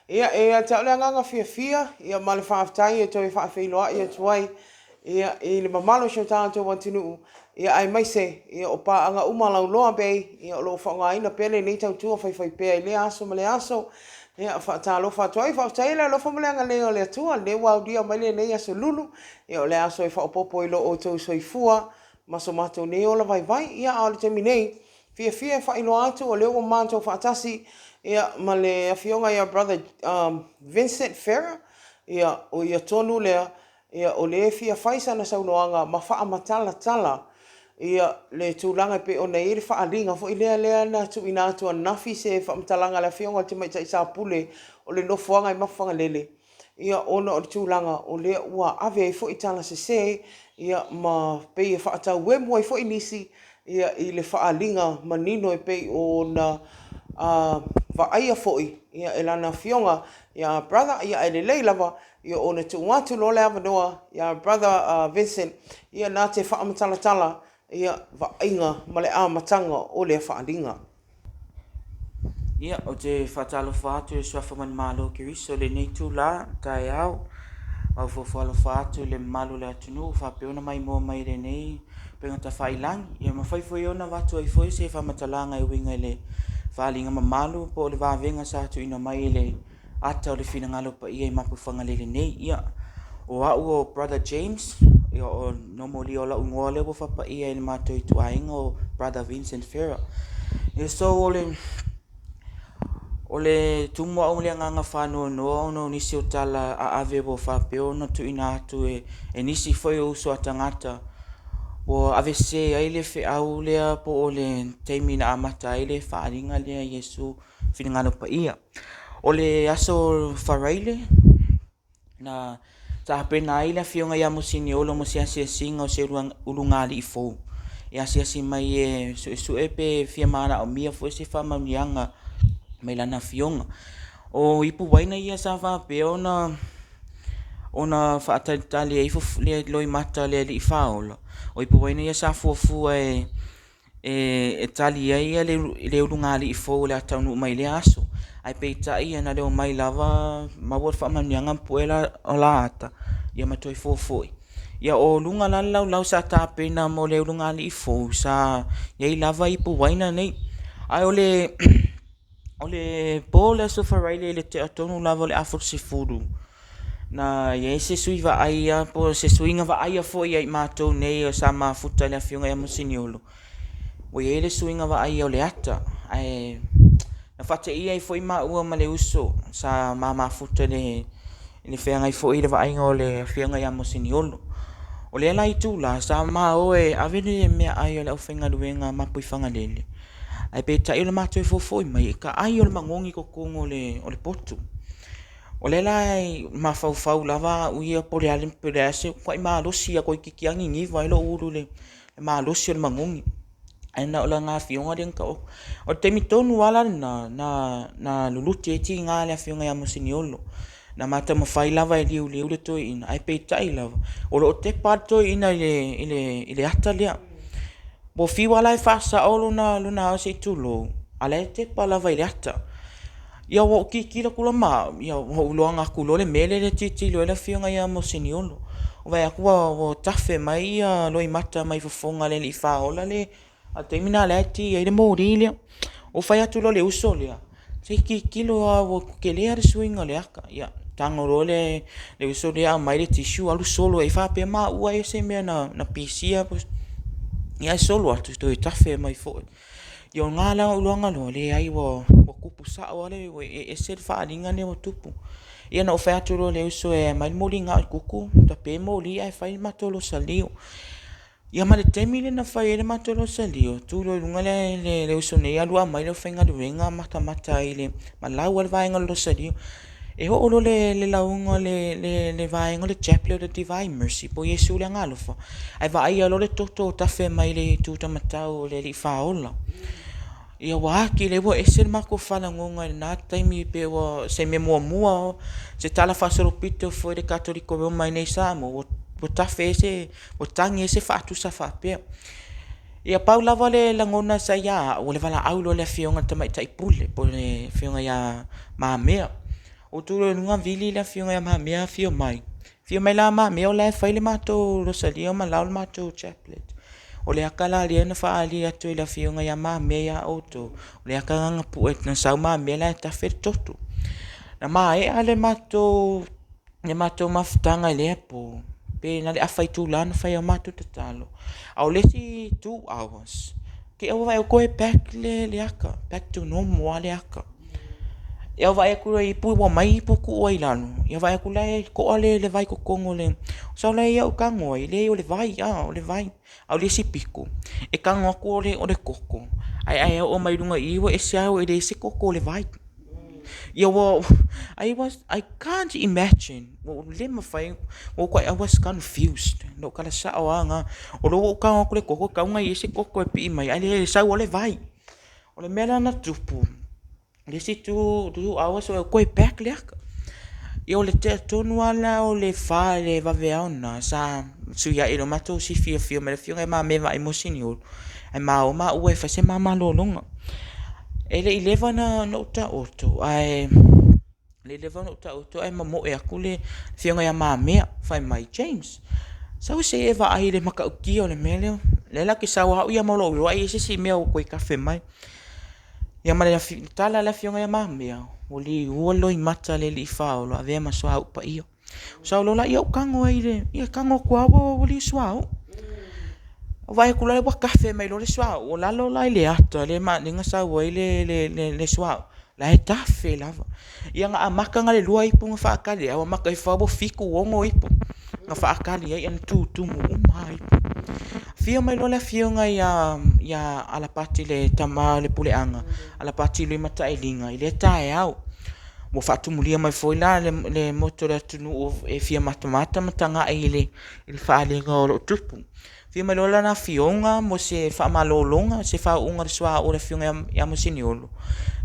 Ia, e ia te au le agaga fiafia ia ma le faafetai e toe faafeiloai atu ai ia i le mamalu o si o tatou atunuu, ia aemaise ia o paaga uma lauloa bei ia o lo o faaaogaina pea lenei tautua faifaipea i lea aso ma lea aso. Ia faatalofa atu ai, faafetai i le alofa ma le agalelei o le Atua o lea ua aulia mai lenei aso Lulu, ia o le aso e faaopoopo i lo outou soifua ma so matou nei ola vaivai. Ia a o le taimi nei, fiafia e faailoa atu o lea ua matou faatasi ma le Afioga ia Brother Vincent Farah, ia o ia tonu lea o lea e fia fai sana saunoaga ma faamatalatala le tulaga e pei ona i ai le faaaliga foi lea na tuuina atu ananafi se faamatalaga a le Afioga i le Tamaitai Sa Pule o le nofoaga i Mapuifagalele, ona o le tulaga o lea ua ave ai foi tala sese ma pei e faatauemu ai foi nisi i le faaaliga manino e pei ona vaaia foi e lana afioga ia brother. Ae lelei lava ona tuu atu loa le avanoa ia brother Vincent na te faamatalatala vaaiga ma le amataga o lea faaaliga. Ia, ou te faatalofa atu i le Suafa manumalo o Keriso i lenei itula taeao. E maufaufa alofa atu i le mamalu o le atunuu ua faapea ona maimoa mai i lenei upega tafailagi. Ia mafai foi ona avatu ai foi se faamatalaga e uiga i le faaaliga mamalu po o le vavega sa tuuina mai e le ata o le finagalo paia i Mapuifagalele nei. Ia, o au o Brother James, ia o nomolia o lau igoa lea ua faapaia e le matou ituaiga o Brother Vincent Farah. Ia so o le O le tumu au i le agaga faanoanoa ona o nisi o tala aave ua faapea ona tuuina atu e nisi foi o uso a tagata ua avesese ai le feau lea po o le taimi na amata ai le faaaliga lea Iesu Finagalo Paia. O le aso Faraile na tapena ai le afioga ia Moseniolo mo se asiasiga o se ulugalii fou e asiasi mai e suesue pe fia manaomia foi se faamanuiaga mai lana afioga. O ipu uaina ia sa faapea ona ona faatalitali ai le loimata a le Alii Faaola, o ipu uaina ia sa fuafua e e tali ai le ulugalii fou o le a taunuu mai i lea aso. Ae peitai na o le omai lava maua le faamanuiaga ma pue o la ata ia ma toe fofo'i. Ia o luga la o le laulau sa tapena mo le ulugalii fou sa i ai lava ipu uaina nei. Ae o le po o le aso Faraile i le tea tonu lava o le 10:30, na i ai se sui vaaia po o se suiga vaaia foi ia i matou nei sa mafuta i le afioga ia Moseniolo, ua i ai le suiga vaaia o le ata. Ae na faateia ai foi maua ma le uso sa ma mafuta i le feagai foi i le vaaiga o le afioga ia Moseniolo. O lea la itula sa ma o e ave le meaai a le aufaigaluega a Mapuifagalele, ae peitai o le matou foufou mai, e taai o le magogi i totonu o le potu. O lea la e mafaufau lava au ia po o le a se matuai malosi lava toeitiiti lava niniva ai lou ulu i le malosi o le manogi. Ae na o lana afioga lea na taoto. O le taimi tonu lava la lena na luluti ai tiga o le afioga ia Moseniolo. Na ma taumafai lava e liuliu le toeaina, ae peitai lava, o lo o tepa lava le toeaina i le ata lea. Ua fiu lava la e faasao lona ao se i tulou, a o la e tepa lava i le ata. Ia ua ou tilotilo atu loa ma au, ia ua ou iloaina atu loa le mea lea e tilotilo ai le afioga ia Moseniolo. Ua vaai atu ua tafe mai loimata mai fofoga o le Alii Faaola lea, a o le taimi lena o la e ki ai le moli lea. Ou fai atu loa i le uso lea, se i tilotilo lava ua tele le suiga o le ata. Ia tago loa le uso lea aumai le tissue alu solo ai faapea maua e se mea na pisia ae solo atu toe tafe mai foi. Ia o lena la na ou iloaina loa, leai ua tupu sao lava, ua ese le faaaliga lea ua tupu. Ia na ou fai atu loa i le uso e aumai le moli na o le Kuku tape moli ae fai le matou losalio. Ia ma le taimi lea na fai ai le matou losalio, tu loa i luga le uso nei alu aumai le aufaigaluega matamata ai ma lau lava le vaega o le losalio. E oo loa le lauga a le vaega o le Chaplet o le Divine Mercy po o Iesu le Agaalofa, ae vaaia loa le toto o tafe mai le itu taumatau o le Alii Faaola. Ia ua atili ai ua ese le matou falagogo i lena taimi pei ua se mea muamua se talafaasolopito foi i le Katoliko Roma i inei i Samoa ua tafe ai se ua tagi ai se faatusa faapea. Ia pau lava le lagona sa ia au, o le valaau loa o le Afioga i le Tamaitai Pule po o le Afioga ia Le Mamea. Ou tu loa i luga vili le afioga ia Mamea afio mai. Afio mai la Mamea o la e fai le matou Rosalia ma lao le matou chaplet. O le aka la lea na faaali atu e le afioga ia Mamea ia outou, o le aka lena na pue na sau Mamea la e tafe le toto. Na maea le matou mafutaga i lea po, pe na o le afa itula na fai ai matou tatalo, a o le isi 2 hours, te i ua vaai atu ua toe pack le aka, back to normal lava le aka. Ia vaai atu loa i ipu ua omai ipu tuu ai i lalo, ia vaai atu la e toa le vai i totonu o le... Sau lea ou tago ai, leai o le vai, o le vai. A o le isi pito, e tago atu o le koko, ae a oo mai luga i i ua ese lava e leai se koko o le vai. Ia ua I was I can't imagine. Ua ou le mafai, ua I was confused. O lou tala sao lava lena. O lea ua ou tago atu i le koko e tatau ona i ai se koko e pii mai, ae leai e sau lava le vai. O le mea la na tupu, le isi 2 hours ua toe pack le aka. Ia o le tea tonu lava la o le 4 i le vaveao lena sa fesuiai ai loa matou sifi e afio mai le afioga ia Mamea e vaai mo Siniolu, ae ma o maua e fai se ma malologa. E le i leva ona ou taoto ae momoe atu le afioga ia Mamea fai mai, James, sau se i e vaai i le matautia o le mea lea. O lea la ou te sau lava au ia ma lou iloa ai i ai se isi mea ua toe tafe mai. Ia ma le tala a le afioga ia Mamea, ua liua le loimata a le Alii Faaola avea ma suauu paia. Sau loa lea ou tago ai ia tago atu lava ua liu suauu. Ou vaai atu loa ua tafe mai loa le suauu, o lalo la i le ata lea na sau ai le suauu, la e tafe lava. Ia na amata na o le 2 ipu na faatali ai, ae ua amata ifo lava ua 7, 6 ipu na faatali ai, ia na tutumu uma lava ipu. Afio mai loa le afioga ia Alapati le tama o le puleaga, Alapati Luimatailiga i lea taeao. Ua faatumulia mai foi la le motu o le atunuu e fia matamata ma tagai i le faaaliga o lo o tupu. Afio mai loa lana afioga mo se faamalologa, se faauuga o le suauu o le afioga ia Moseniolo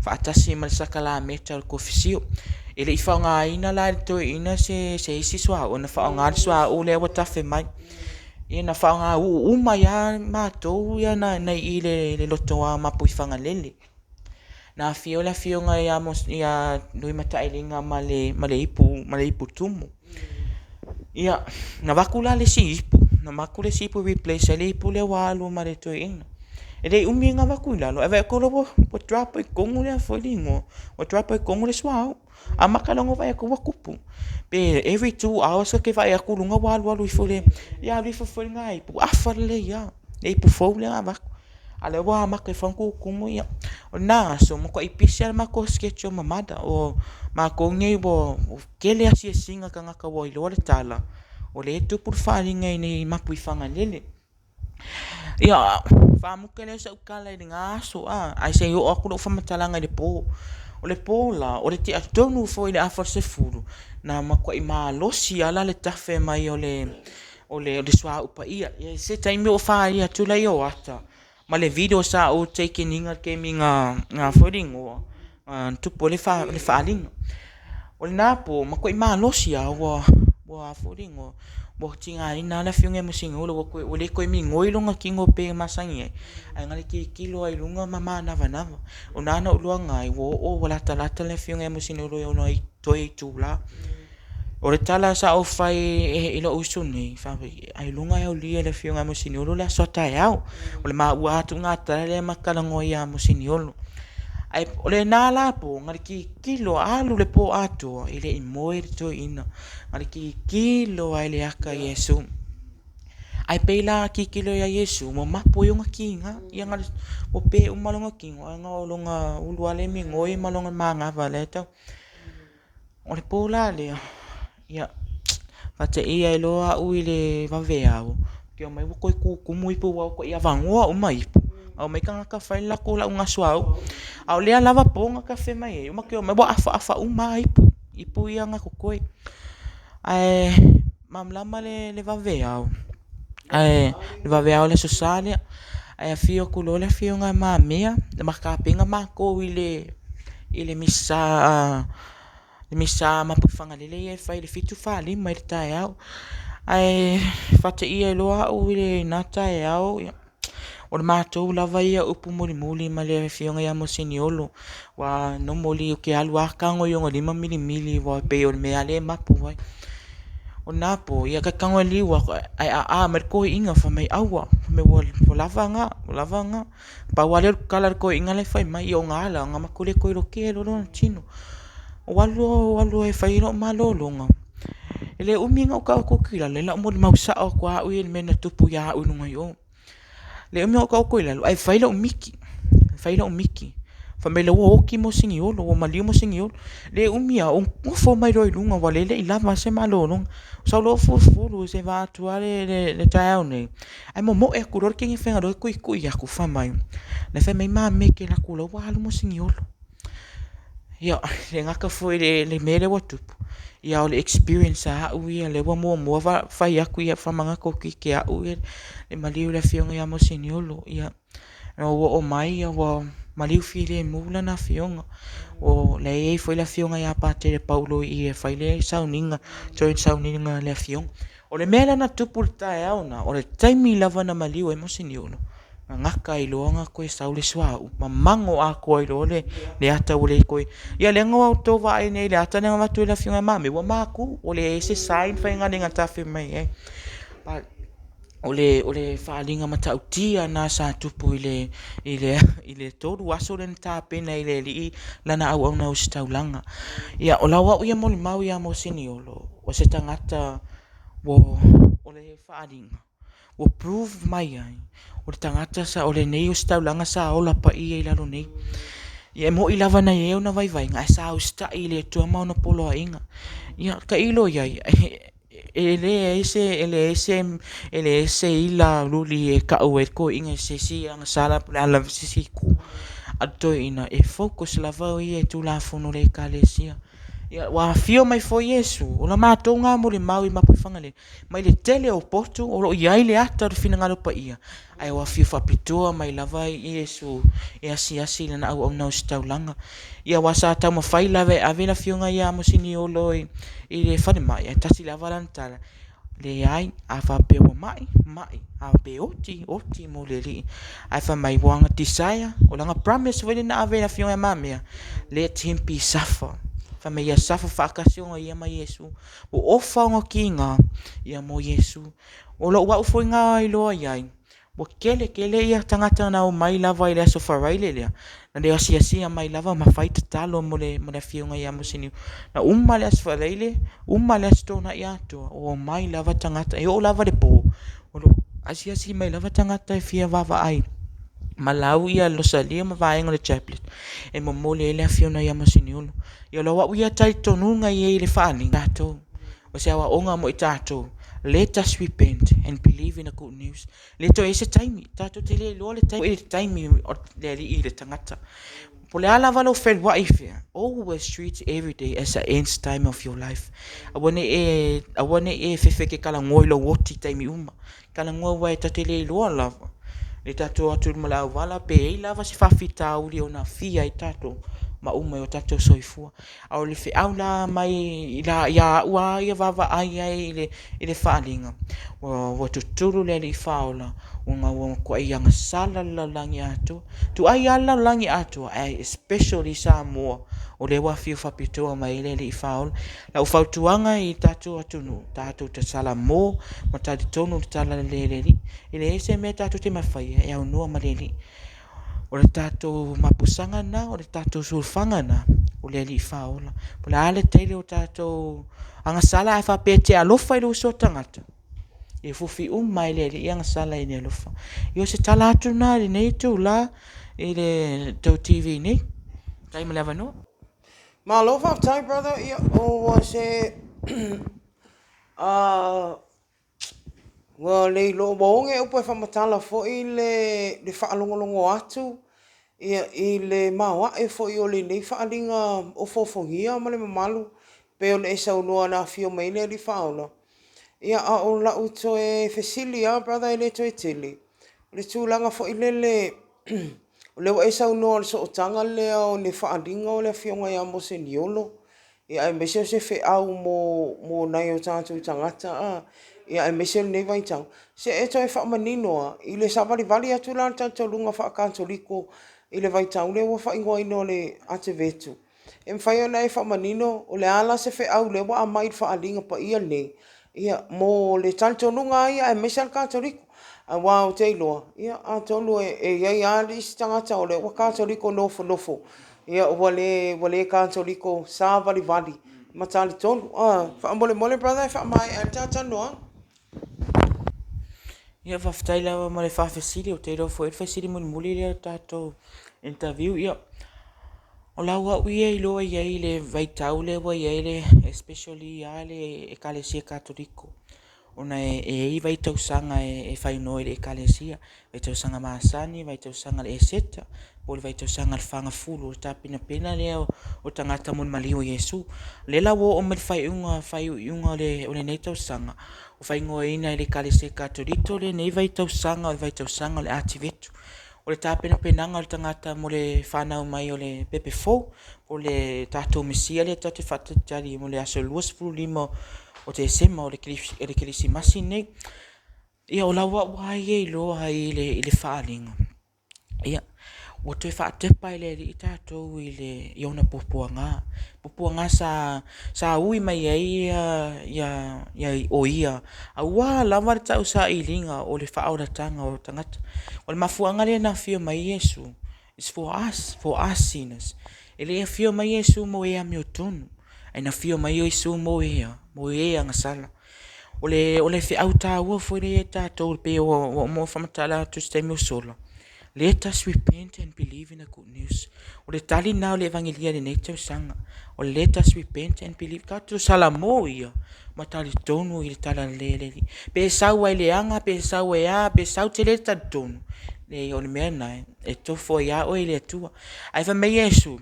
faatasi ma le sakalameta o le tofi sio. E le i faaaogaina la e le toeaina se isi suauu, na faaaoga le suauu lea ua tafe mai. Ia na faaaoga uu uma ai lava matou ia nai i le lotoa o Mapuifagalele. Na afio le afioga ia Luimatailiga ma le ipu tumu. Ia, na avatu la le isi ipu, na avatu le isi ipu e replace ai le ipu lea ua alu ma le toeaina. E le i umi ona avatu i lalo ae vaai atu loa ua drop i totonu le a foi le igoa, ua drop i totonu le suauu. Amata loa ona ou vaai atu ua tupu. Pe every 2 hours ta te vaai atu luga ua alualu ifo ia alu ifo foi lena ipu, afa lelei lava le ipu fou lea na avatu. A o lea ua amata ifo lava ona tutumu ia. O lena aso, ua matuai pisi lava le matou schedule mamana. O matou nei ua tele asiasiga a tagata ua iloa le tala, o lea e tupu le faaaliga i inei i Mapuifagalele. Ia, faamuta lea o sau tala i lena aso ae se i oo atu lau faamatalaga i le po. O le po la, o le tea tonu foi i le afa o le 10, na matuai malosi lava la le tafe mai o le suauu paia. I se taimi ou faaali atu lea o ata ma le video sa ou taken ina i le taimi na foi le igoa, na tupu ai le faaaliga. O lena po, matuai malosi lava ua a foi le igoa, ua tigaina lava le afioga ia Moseniolo ua le toe migoi lona tino e pei ona masani ai, ae na o le tilotilo lava i luga ma manavanava. O lena na ou iloaina ai, ua oo ua latalata le afioga ia Moseniolo i ona toe itula. O le tala sa ou fai i lou uso nei, ailoga e aulia e le afioga ia Moseniolo le aso a taeao. O le maua atu lena tala lea ma talanoa ia Moseniolo. Ae o lena la po, na o le tilotilo lava, alu le po atoa e le i moe le toeaina, na o le tilotilo lava i le aka a Iesu. Ae pei la a tilotilo ia Iesu ua mapu ai ona kiga. Ia ua pe uma lona tino ae na o lona ulu lava lea e migoi ma lona manava o lea e tau. O le po la lea, ia, faateia ai loa au i le vaveao, ou te omai ua toe tutumu ipu aua ua matuai avanoa uma ipu, a omai tagata fai le latou lauga suauu. A o lea lava po na tafe mai ai, matou omai ua afaafa uma lava ipu, ipu ia na totoe. Ae malamalama le vaveao, ae le vaveao o le Aso Sa lea. Ae afio atu loa le afioga ia Mamea ma tapena matou i le Misa a Mapuifagalele ia e fai i le 7:45 i le taeao. Ae faateia ai loa au i lena taeao, O le matou lava ia upu mulimuli ma le Afioga ia Moseniolo, ua normally ou te alu lava tago i ona lima milimili aua e pei o le mea lava lea e mapu ai. O lena po, ia ta te tago e liu atu ae aa mai le toeaina fai mai, aua, fai mai ua lava na, ua lava na. Pau lava lea o le tala a le toeaina la e fai mai, ia ona ala ona matou le toe lotea loa lea ona tino. Ou alu loa ou alu e fai lau malologa, e le umi ona ou tau atu i lalo, o lau molimau sao atu lava au ia i le mea na tupu ia au i luga i o. E le umi ona ou tau atu i lalo ae fai lau miti, fai lau miti. Fai mai la ua oti Moseniolo, ua maliu Moseniolo. E le umi lava ou nofo mai loa i luga aua o lea e le i lava a se malologa. Sau loa ou fulufulu se i vaai atu lava le taeao nei, ae momoe atu loa le teine faigaluega tuitui atu fai mai, la e fai mai mami e te alu atu o la ua alu Moseniolo. Ia, e le gata foi i le mea lea ua tupu, a o le experience a au ia lea ua muamua fai atu, ia faamanatu atu ia te au le maliu o le afioga ia Moseniolo. Ia, na ou oo mai ua maliu filemu lana afioga. O la e i ai foi le afioga ia Patele Paulo i i e fai le sauniga, join sauniga a le afioga. O le mea la na tupu i le taeao lena, o le taimi lava na maliu ai Moseniolo, na gata ai loa ona toe sau le suauu, mamago atoa ai loa le ata ua le toe… Ia lea na outou vaai nei i le ata lea na avatu e le Afioga ia Le Mamea, ua matu, ua leai se sign tafe mai ai. O le faaaliga matautia lena sa tupu i le 3 aso lea na tapena ai e le Alii Lana auauna ositaulaga. Ia, o lau au ia molimau ia Moseniolo, o se tagata o le faaaliga ua prove mai ai, o le tagata o lenei ositaulaga sa ola paia i lalo nei. Ia e moni lava na i ai ona vaivaiga, ae sa usitai i le Atua ma ona poloaiga. Ia tailo i ai, e leai se ila luli e tau ai le toeaina i se isi agasala po o le a lava se isi itu. A o le toeaina, e focus lava ia i Tulafono a le Ekalesia. Ia ua afio mai foi Iesu, o le matou lena molimau i Mapuifagalele, mai le tele o potu o lo o i ai le ata o le finagalo paia, ae ua afio faapitoa mai lava Iesu e asiasi i lana auauna ositaulaga. Ia aua sa taumafai lava e ave le afioga ia Moseniolo i le falemai, ae tasi lava lana tala, leai, a faapea ua mai, mai, a faapea e oti, oti mo le Alii. Ae fai mai ua ia desire, o lana promise foi lea na ave i le afioga ia Le Mamea, let him be suffer. Fai mai ia suffer faatasi ona ia ma Iesu. Ua ofa ona tiga mo Iesu. O lou au foi lena iloa i ai, ua tele tele ia tagata na omai lava i le aso Faraile lea, na le asiasia mai lava ma fai tatalo mo le afioga ia Moseniolo. Na uma le aso Faraile, uma le aso Toonai atoa, o omai lava tagata, e oo lava i le po, o lo o asiasi mai lava tagata e fia vaavaai ma lau ia Losalia ma vaega o le chaplet e momoli ai le afioga ia Moseniolo. Ia o lau au ia talitonuga i ai i le faaaliga tatou. O se aoaoga mo i tatou, let us repent and believe in the good news. E le toe i ai se taimi, tatou te le iloa le taimi o le Alii i le tagata. Po o le a lava lou feluai fea, always treat every day as the end time of your life. Aua ne i e, aua ne i e fefe e te talanoa i lou oti i taimi uma. Talanoa aua e ta te le iloa lava le tatou o atu i luma o le auala pe i ai lava se faafitauli e ono aafia ai tatou ma uma ai o tatou soifua. A o le feau la mai ia au lava ia vaavaai ai i le faaaliga, ua tutulu le Alii Faaola ona ua matuai agasala le lalolagi atoa. Tuai lava le lalolagi atoa, ae especially Samoa o lea ua afio faapitoa mai ai le Alii Faaola. Lau fautuaga i le tatou atunuu, tatou tatala mo ma talitonu le talalelei a le Alii. E leai se mea tatou te mafaia e aunoa ma le Alii. O le tatou mapusaga lena, o le tatou solofaga lena, o le Alii Faaola. Po o le a le tele o tatou agasala ae faapea e te alofa i lou uso a tagata, e fufi uma lava e le Alii agasala i le alofa. Ia o se tala atu lena i lenei itula i le tou TV nei. Faafetai mo le avanoa. Malo faafetai brother, ia ua se Ua le iloa, ua oge upu e faamatala foi le faalogologo atu i le maoae foi o lenei faaaliga ofoofogia ma le mamalu pei ona e saunoa na afio mai ai le Alii Faaola. Ia, a o lau toe fesili lava brother e le toe tele, o le tulaga foi lele o lea ua e saunoa o le sootaga lea o le faaaliga o le Afioga ia Moseniolo, Ia aemaise o se feau mo nai o tatou tagata a. ia aemaise o lenei vaitau. Se i e toe faamanino lava i le savalivali atu la o le talitonuga faa-Katoliko i le vaitau lea ua faaigoaina o le Atevetu, e mafai ona e faamanino o le a la se feau o lea ua aumai i le faaaliga paia lenei mo le talitonuga lava ia aemaise lava le Katoliko? Aua ou te iloa, atonu e i ai lava isi tagata o lea ua Katoliko nofonofo, ua le Katoliko savalivali ma talitonu. Faamolemole brother e faamaea ai le ta talanoaga. Ia faafetai lava mo le faafesili, ou te iloa foi o le fesili mulimuli lea o le tatou interview. Ia, o lau au ia iloa i ai i le vaitau lea ua i ai le especially lava le Ekalesia Katoliko, ona e i ai vaitausaga e fai noa i le Ekalesia, vaitausaga masani, vaitausaga o le Eseta, po o le vaitausaga o le Fagafulu o le tapenapena lea o tagata mo le maliu o Iesu. O lea la ua oo mai i le faaiuiuga o lenei tausaga, ua faaigoaina e le Ekalesia Katoliko lenei vaitausaga o le vaitausaga o le Atevetu. O le tapenapenaga o le tagata mo le fanau mai o le pepe fou, o le tatou Mesia lea tatou te faatalitali mo le aso 25 o Tesema o le Kerisimasi lenei. Ia o lau lava ia iloa i le faaaliga, ia, ua toe faatepa e le Alii tatou i ona puapuaga, puapuaga sa ui mai ai o Ia aua lava le tausailiga o le faaolataga o tagata. O le mafuaaga lea na afio mai ai Iesu, is for us, for us sinners. E le i afio mai Iesu mo e amiotonu, ae na afio mai Iesu mo e agasala. O le feau taua foi lea ia i tatou e pei ua uma ona faamatala atu i se taimi ua sola, let us repent and believe in the good news. O le tali lena o le evagelia i lenei tausaga, o le let us repent and believe. Tatou salamo ia ma talitonu i le talalelei a le Alii. Pe sau lava i leaga pe sau e a pe sau e te le talitonu, leai o le mea lena, e tofo ai lava oe i le Atua. Ae fai mai Iesu,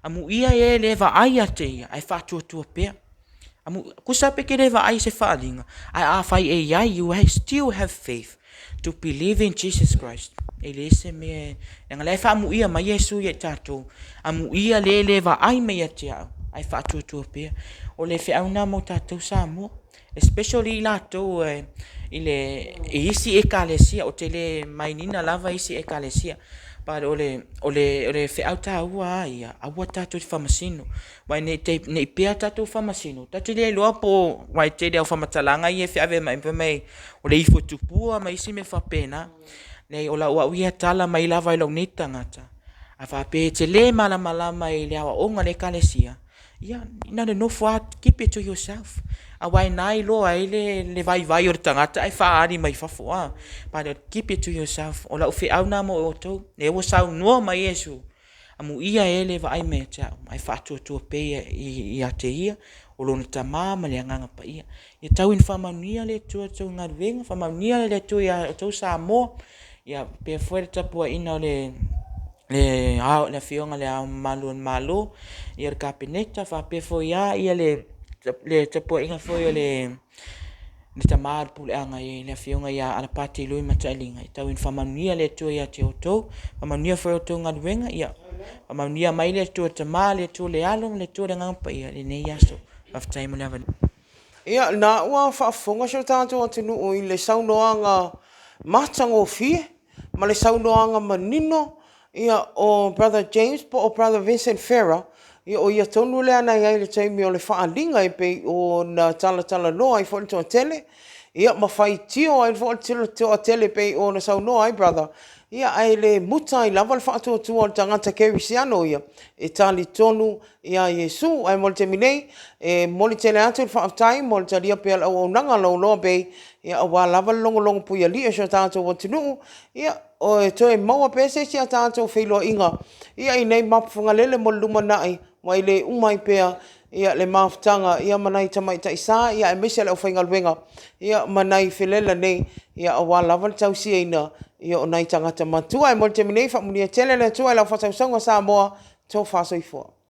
amuia e e le vaai ia te Ia ae faatuatua pea. Tusa pe te le vaai i se faaaliga, ae afai e i ai, you still have faith to believe in Jesus Christ, e leai se mea, leaga o la e faaamuia mai Iesu ia i tatou, amuia le e le vaai mai ia te au ae faatuatua pea. O le feau lena mo tatou Samoa, especially i latou i isi ekalesia, ou te le mind ina lava isi ekalesia, but o le feau taua lava ia, aua tatou te faamasino. Aua ne i pea tatou faamasino, tatou te le iloa po o… aua o le tele lava o faamatalaga ia e feave mai fai mai o le ifo tupua ma isi mea faapena. Leai o lau au ia tala mai lava i lou nei tagata, a faapea e te le malamalama i le aoaoga a le ekalesia, ia na o le nofo lava keep it to yourself. Aua o lena e iloa ai le vaivai o le tagata ae faaali mai fafo. But keep it to yourself. O lau feau lena mo outou, lea ua saunoa mai Iesu, amuia e le vaai mai ia te au ae faatuatua pea ia te Ia, o lona Tama ma le Agaga Paia. Ia tau ina faamanuia le Atua i la outou galuega, faamanuia le Atua ia outou Samoa, ia faapea foi le tapuaiga a le Afioga i Le Ao Mamalu o le Malo, le Kapeneta, faapea foi lava le tapuaiga foi a le Tama o le Puleaga le Afioga ia Alapati Lumatalima, ia tau ina faamanuia le Atua ia te outou, faamanuia foi i la outou galuega, ia faamanuia mai le Atua le Tama, le Atua le Alo ma le Atua le Agaga Paia i lenei aso. Faafetai mo le avanoa. Ia, o lena ua faafofoga si o tatou atunuu i le saunoaga matagofie ma le saunoaga manino ia o Brother James po o Brother Vincent Ferrer, ia o ia tonu lea na i ai i le taimi o le faaaliga e pei ona talatalanoa ai foi le toatele, ia ma faitio ai foi le toatele e pei ona saunoa ai brother, ia ae le muta ai lava le faatuatua o le tagata kerisiano ia e talitonu ia Iesu. Ae mo le taimi nei, e momoli tele atu le faafetai mo le talia pea o le auaunaga a Lauloa Bay, ia aua lava le logologo puialii o si o tatou atunuu. Ia, e toe maua pea se isi a tatou feiloaiga i nei mapuifagalele mo le lumanai, aua e le uma ai pea le mafutaga ma nai tamaitai sa aemaise o le aufaigaluega ma nai felela nei aua lava le tausiaina o nai tagata matutua. Ae mo le taimi nei, faamanuia tele le Atua i lau faasausauga Samoa. Tofa soifua.